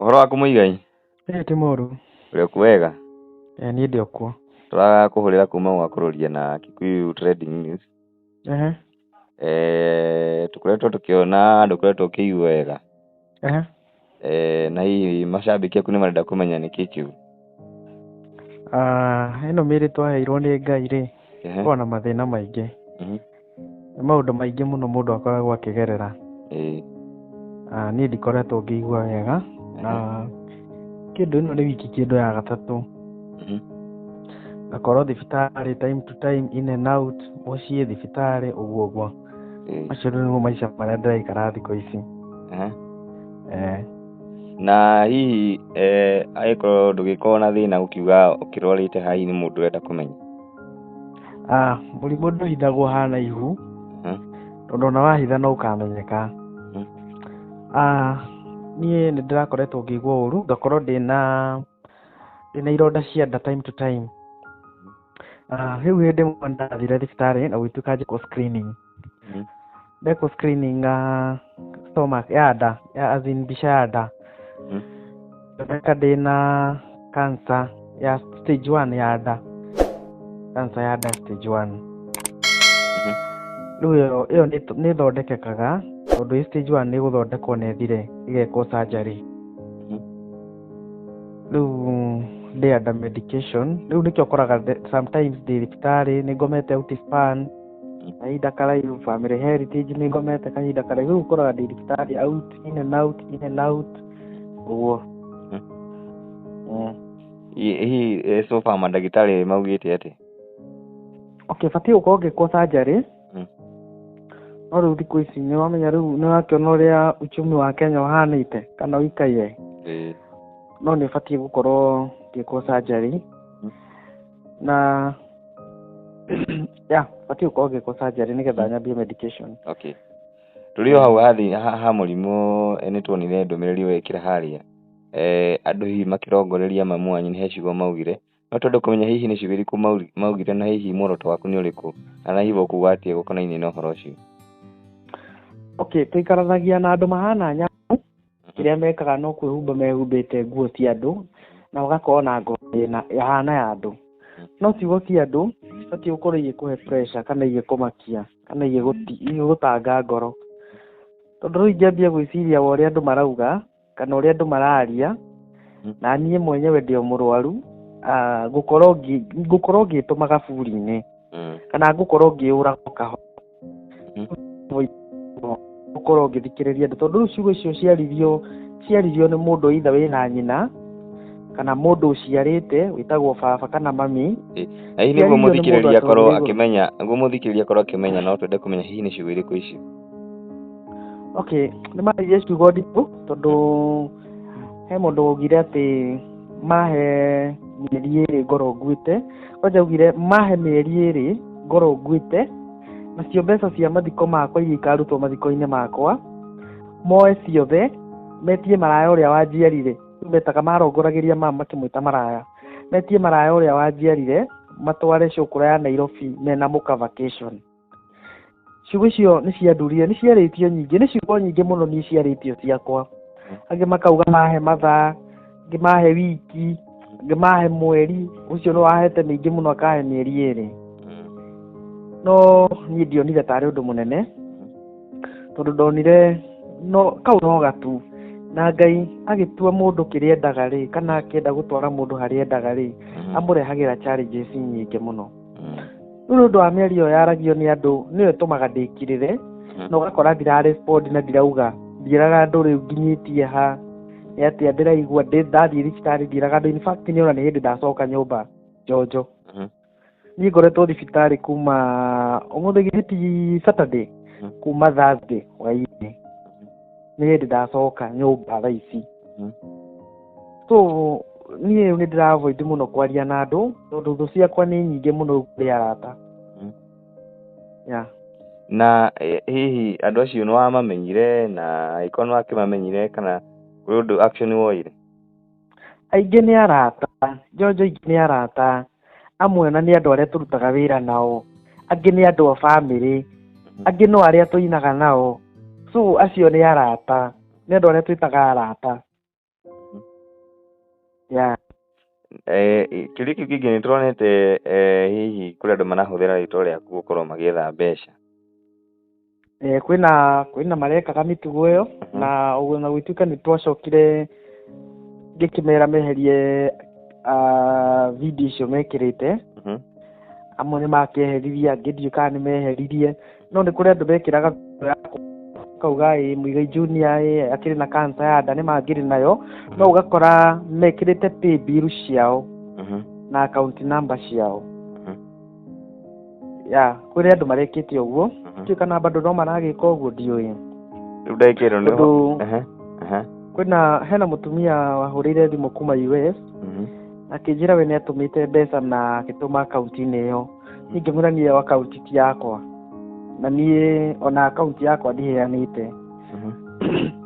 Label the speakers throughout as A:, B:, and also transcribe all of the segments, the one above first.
A: Ũhoro waku Mũigai?
B: Ĩĩ ti mũru.
A: Ũrĩ o wega?
B: Ĩĩ niĩ ndĩ o kuo.
A: Tũrakũhũrĩra kuma gwakũrũria na Kikuyu Trending News.
B: Ehe.
A: Tũkoretwo tũkĩona ndũkoretwo ũkĩigua wega.
B: Ehe.
A: Na hihi macambĩki aku nĩ marenda kũmenya nĩkĩ kĩu.
B: Ah, ĩno mĩĩrĩ twaheirwo nĩ Ngai rĩ, ĩkoragwo na mathĩna maingĩ. Nĩ maũndũ maingĩ mũno mũndũ akoragwo akĩgerera. Ah, niĩ ndikoretwo ngĩigua wega na kĩndũ ĩno nĩ wiki kĩndũ ya gatatũ. Ngakorwo thibitarĩ time to time, in and out, mũciĩ thibitarĩ, ũguo ũguo. Macio rĩu nĩmo maica marĩa ndĩraikara thikũ ici. Eh.
A: Na hihi angĩkorwo ndũgĩkorwo na thĩna ũkiuga ũkĩrwarĩte hihi nĩ mũndũ ũrenda kũmenya?
B: Ah, mũrimũ ndũhithagwo hana ihu, tondũ ona wahitha no ũkamenyeka. Ah, niĩ nĩ ndĩrakoretwo ngĩigua ũru, ngakorwo ndĩna ironda cia nda time to time. Ah, rĩu hĩndĩ ĩmwe ndathire thibitarĩ na gũgĩtuĩka njĩkwo screening. Ndekwo screening stomach ya nda, as in mbica ya nda. Ngĩoneka ndĩna cancer ya stage 1 ya nda. Cancer ya nda stage 1. Rĩu ĩyo nĩ ĩthondekekaga tondũ ĩ stage 1 nĩ ĩgũthondekwo na ĩthire ĩgekwo surgery. Rĩu ndĩ under medication. Rĩu nĩkĩo ũkoraga sometimes ndĩ thibitarĩ nĩ ngomete Outspan kahinda karaihu, Family Heritage nĩ ngomete kahinda karaihu. Rĩu ũkoraga ndĩ thibitarĩ out, in and out, in and out, ũguo.
A: Hihi so far mandagĩtarĩ maugĩte atĩa?
B: Okay, batiĩ gũkorwo ngĩkwo surgery. No rĩu thikũ ici nĩ wamenya rĩu nĩ ũrakĩona ũrĩa uchumi wa Kenya ũhanĩte kana ũikaire. No nĩ batiĩ gũkorwo ngĩkwo surgery. Na yeah, batiĩ gũkorwo ngĩkwo surgery nĩgetha nyambie medication.
A: Okay. Tũrĩ o hau ha mũrimũ, nĩ tuonire ndũmĩrĩri wekĩra harĩa. Andũ hihi makĩrongoreria mamu wanyu nĩ he ciugo maugire. No twende kũmenya hihi nĩ ciugo irĩkũ maugire na hihi muoroto waku nĩ ũrĩkũ, kana hihi ũkuga atĩa gũkonainie na ũhoro ũcio.
B: Okay, tũikaranagia na andũ mahana nyamũ, kĩrĩa mekaga no kwĩhumba mehumbĩte nguo cia andũ na ũgakorwo na ngoro ĩhana ya andũ. No ciugo cia andũ cibatiĩ gũkorwo igĩkũhe pressure kana igĩkũmakia kana igĩgũtanga ngoro. Tondũ rĩu ingĩambia gwĩciria wa ũrĩa andũ marauga kana ũrĩa andũ mararia, na niĩ mwenyewe ndĩ o mũrwaru, ngũkorwo ngĩtũma gaburi-inĩ kana ngũkorwo ngĩũraga kahora. Gũkorwo ngĩthikĩrĩria andũ tondũ rĩu ciugo icio ciaririo nĩ mũndũ either wĩna nyina kana mũndũ ũciarĩte wĩtagwo baba kana mami.
A: Na hihi nĩguo mũthikĩrĩria akorwo akĩmenya, nĩguo mũthikĩrĩria akorwo akĩmenya, no twende kũmenya hihi nĩ ciugo irĩkũ icio.
B: Okay, nĩ maririe ciugo nditũ tondũ he mũndũ waugire atĩ mahe mĩeri ĩrĩ ngorwo nguĩte. Kwanja augire mahe mĩeri ĩrĩ ngorwo nguĩte, nacio mbeca cia mathiko makwa iria ikarutwo mathiko-inĩ makwa moe ciothe metie maraya ũrĩa wanjiarire. Rĩu metaga marongoragĩria mama makĩmwĩta maraya, metie maraya ũrĩa wanjiarire matware cũkũra ya Nairobi mena mũka vacation. Ciugo icio nĩ ciandurire, nĩ ciarĩtio nyingĩ, nĩ ciugo nyingĩ mũno niĩ ciarĩtio ciakwa. Angĩ makauga mahe mathaa, angĩ mahe wiki, angĩ mahe mweri, ũcio nĩ wahete mĩingĩ mũno akahe mĩeri ĩrĩ. No niĩ ndionire tarĩ ũndũ mũnene tondũ ndonire no kau no gatu. Na Ngai agĩtua mũndũ kĩrĩa endaga rĩ, kana akĩenda gũtwara mũndũ harĩa endaga rĩ, amũrehagĩra challenges nyingĩ mũno. Rĩu nĩ ũndũ wa mĩario ĩyo yaragio nĩ andũ nĩyo ĩtũmaga ndĩkirĩre, na ũgakora ndirarespond na ndirauga, ndiĩraga andũ rĩu nginyĩtie ha, nĩ atĩa ndĩraigua, ndathiĩ thibitarĩ ndiĩraga andũ. In fact nĩ ona nĩ hĩndĩ ndacoka nyũmba njonjo. Niĩ ngoretwo thibitarĩ kuma ũmũthĩ githĩ ti Saturday, kuma Thursday hwaĩ-inĩ nĩ hĩndĩ ndacoka nyũmba thaa ici. So niĩ nĩ ndĩra avoid mũno kwaria na andũ tondũ thũ ciakwa nĩ nyingĩ mũno kũrĩ arata. Yeah.
A: Na hihi andũ acio nĩ wamamenyire, na angĩkorwo nĩ wakĩmamenyire kana kũrĩ ũndũ action woire?
B: Aingĩ nĩ arata, njonjo aingĩ nĩ arata, amwe ona nĩ andũ arĩa tũrutaga wĩra nao, angĩ nĩ andũ a bamĩrĩ, angĩ no arĩa tũinaga nao. So acio nĩ arata, nĩ andũ arĩa twĩtaga arata. Ya.
A: Kĩũria kĩu kĩngĩ nĩ tũronete hihi kũrĩ andũ marahũthĩra rĩtwa rĩaku gũkorwo magĩetha mbeca.
B: Kwĩna marekaga mĩtugo ĩyo na ũguo na gũtuĩka nĩ twacokire ngĩkĩmera meherie video icio mekĩrĩte. Amwe nĩ makĩeheririe, angĩ ndiũĩ kana nĩ meheririe, no nĩ kũrĩ andũ mekĩraga kauga ĩ Muigai Junior ĩ akĩrĩ na cancer ya nda, nĩ mangĩrĩ nayo, no ũgakora mekĩrĩte pay bill ciao na account number ciao. Ya kũrĩ andũ marekĩte ũguo, ndiũĩ kana bado no maragĩka ũguo, ndiũĩ.
A: Rĩu ndagĩka ĩno nĩ
B: Tondũ
A: Ehe, ehe.
B: Kwĩna hena mũtumia wahũrĩire thimũ kuma US, akĩnjĩra we nĩ atũmĩte mbeca na akĩtũma akaunti-inĩ ĩyo. Niĩ ngĩmwĩra niĩ ĩyo akaunti ti yakwa, na niĩ ona akaunti yakwa ndiheanĩte,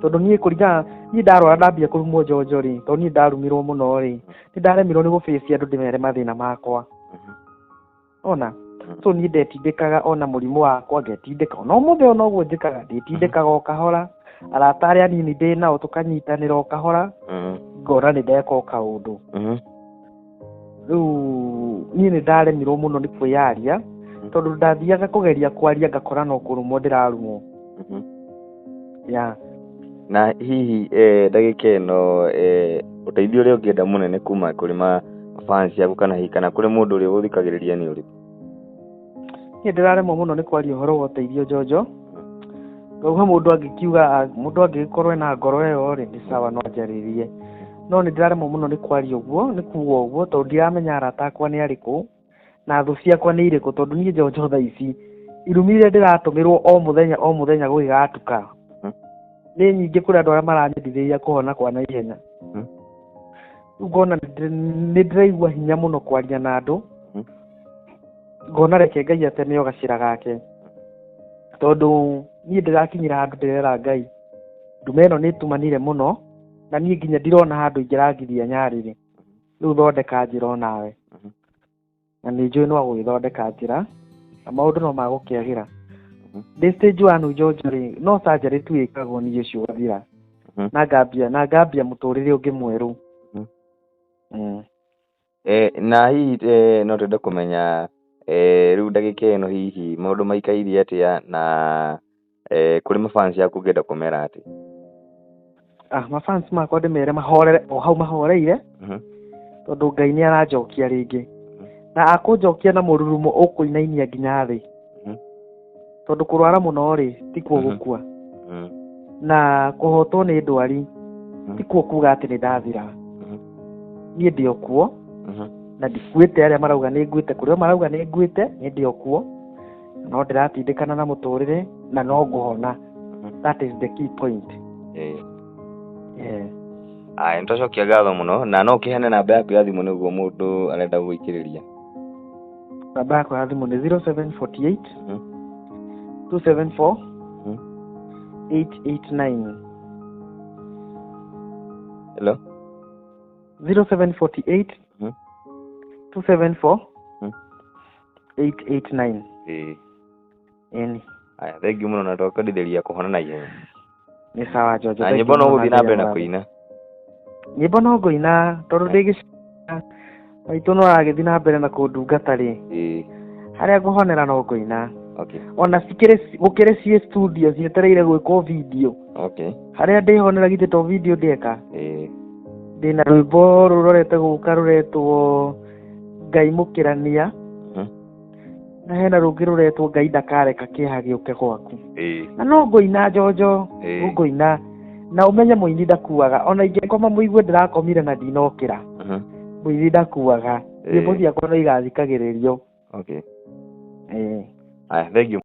B: tondũ niĩ kũringana niĩ ndarwara ndambia kũrumwo njonjo rĩ, tondũ niĩ ndarumirwo mũno rĩ, nĩ ndaremirwo nĩ gũbĩcia andũ ndĩmere mathĩna makwa ona. So niĩ ndetindĩkaga ona mũrimũ wakwa ngetindĩka, ona ũmũthĩ ona ũguo njĩkaga, ndĩtindĩkaga o kahora, arata arĩa anini ndĩ nao tũkanyitanĩra o kahora, ngona nĩ ndeka o kaũndũ. Rĩu niĩ nĩ ndaremirwo mũno nĩ kwĩyaria, tondũ ndathiaga kũgeria kwaria ngakora no kũrumwo ndĩrarumwo. Ya.
A: Na hihi ndagĩka ĩno ũteithio ũrĩa ũngĩenda mũnene kuma kũrĩ ma fans yaku kana hihi kana kũrĩ mũndũ ũrĩa ũgũthikagĩrĩria nĩ ũrĩkũ?
B: Niĩ ndĩraremwo mũno nĩ kwaria ũhoro wa ũteithio njonjo, ngauga mũndũ angĩkiuga, mũndũ angĩgĩkorwo ena ngoro ĩyo rĩ, nĩ sawa, no anjarĩrie, no nĩ ndĩraremwo mũno nĩ kwaria ũguo, nĩ kuga ũguo, tondũ ndiramenya arata akwa nĩ arĩkũ na thũ ciakwa nĩ irĩkũ, tondũ niĩ njonjo thaa ici irumi iria ndĩratũmĩrwo o mũthenya o mũthenya gũgĩgatuka nĩ nyingĩ kũrĩ andũ arĩa maranyendithĩria kũhona kwa naihenya. Rĩu ngona nĩ ndĩraigua hinya mũno kwaria na andũ, ngona reke Ngai ateme o gacĩra gake, tondũ niĩ ndĩrakinyĩra handũ ndĩrera Ngai ndume ĩno nĩ ĩtumanire mũno, na niĩ nginya ndirona handũ ingĩrangithia nyarĩrĩ, rĩu thondeka njĩra onawe. Na nĩ njũĩ no agũgĩthondeka njĩra na maũndũ no magũkĩagĩra. Ndĩ stage one njonjo rĩ, no surgery tu ĩkagwo niĩ ũcio ũgathira, na ngambia mũtũrĩre ũngĩ mwerũ.
A: Na hihi no twende kũmenya rĩu ndagĩka ĩno hihi maũndũ maikaire atĩa, na kũrĩ mafans yaku ũngĩenda kũmera atĩa?
B: Mafans makwa ndĩmere mahorere o hau mahoreire, tondũ Ngai nĩ aranjokia rĩngĩ na akũnjokia na mũrurumo ũkũinainia nginya thĩ, tondũ kũrwara mũno rĩ tikuo gũkua, na kũhotwo nĩ ndwari tikuo kuga atĩ nĩ ndathira. Niĩ ndĩ o kuo na ndikuĩte, arĩa marauga nĩ nguĩte, kũrĩ o marauga nĩ nguĩte, niĩ ndĩ o kuo, no ndĩratindĩkana na mũtũrĩre na no ngũhona. That is the key point. Yeah.
A: Aya, nĩtwacokia ngatho mũno, na no ũkĩheane namba yaku ya thimũ nĩguo mũndũ arenda gũgũikĩrĩria.
B: Namba yakwa ya thimũ nĩ 0748 274 889.
A: Hello?
B: 0748 274 889. Ĩni.
A: Aya, thengiũ mũno na twakwendithĩria kũhona na ihenya.
B: Nĩ sawa Jojo.
A: Na
B: Thank
A: nyĩmbo
B: you
A: no
B: mũno.
A: gũthiĩ na mbere na kũina.
B: Nyĩmbo no ngũina, tondũ ndĩ gĩcina maitũ no aragĩthiĩ na mbere na kũndungata rĩ, harĩa ngũhonera no ngũina. Ona cikĩrĩ gũkĩrĩ ciĩ studio cietereire gwĩkwo video, harĩa ndĩhonera githĩ to video ndĩeka. Ndĩna rwĩmbo rũrorete gũka rũretwo Ngai Mũkĩrania, na hena rũngĩ rũretwo Ngai Ndakareka Kĩeha Gĩũke Gwaku, na no ngũina njonjo. Ngũina na ũmenye mũini ndakuaga, ona ingĩkoma mũigue ndĩrakomire na ndinokĩra, mũini ndakuaga. Nyĩmbo ciakwa no igathikagĩrĩrio.
A: Aya, thengiũ.